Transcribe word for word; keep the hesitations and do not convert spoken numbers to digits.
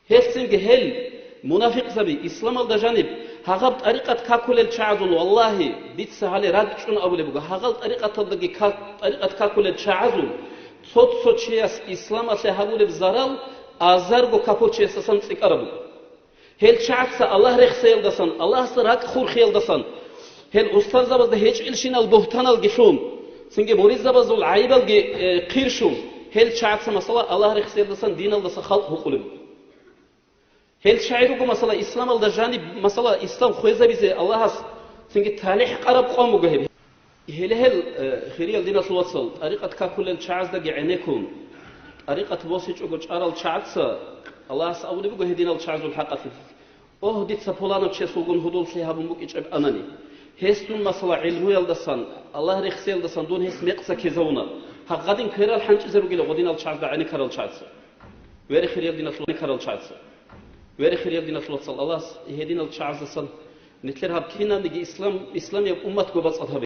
Гьелцинги гьел, мунафикъзаби, исламалда жаниб гьагъаб тӀарикъат какулел чагӀазул, валлагьи, дица гьале ракӀчӀун абулеб буго, гьагъал тӀарикъаталдаги ка-, тӀарикъат какулел чагӀазул цо-цо чияс исламалъе гьабулеб зарал азарго капурчиясдасан цӀикӀкӀараб буго. Гьел чагӀаца Аллагь рехсеялдасан, Аллагьасда ракӀ хурхиялдасан, гьел устарзабазда гьечӀелщинал бугьтаналги лъун, цинги муридзабазул гӀайибалги, э, хъирщун, гьел чагӀаца, масала, Аллагь рехсеялдасан диналдаса халкъ гьукъулеб. Гьел чагӀи руго, масала, исламалда жаниб, масала, ислам хвезабизе Аллагьас цинги талихӀ къараб къван буго гьеб. Гьеле гьел, э, хириял диналъул вацал, тӀарикъат какулел чагӀаздаги гӀенеккун, тӀарикъат босичӀого чӀарал чагӀаца Аллагьас абулеб буго гьединал чагӀазул хӀакъалъулъ: «Огь, дица пуланав чиясулгун гьудуллъи гьабун букӀинчӀеб анани, гьес дун, масала, гӀилмуялдасан, Аллагь рехсеялдасан дун гьес мекъса ккезавуна, гьагъадин кверал хӀанчӀизе ругила гъодинал чагӀазда гӀенеккарал чагӀаца». Вере хириял диналъул, гӀенеккарал чагӀаца. Вере хириял диналъул вацал, Аллагьас гьединал чагӀаздасан нилъер гьаб кинабниги ислам, исламияб умматго бацӀцӀад гьабе.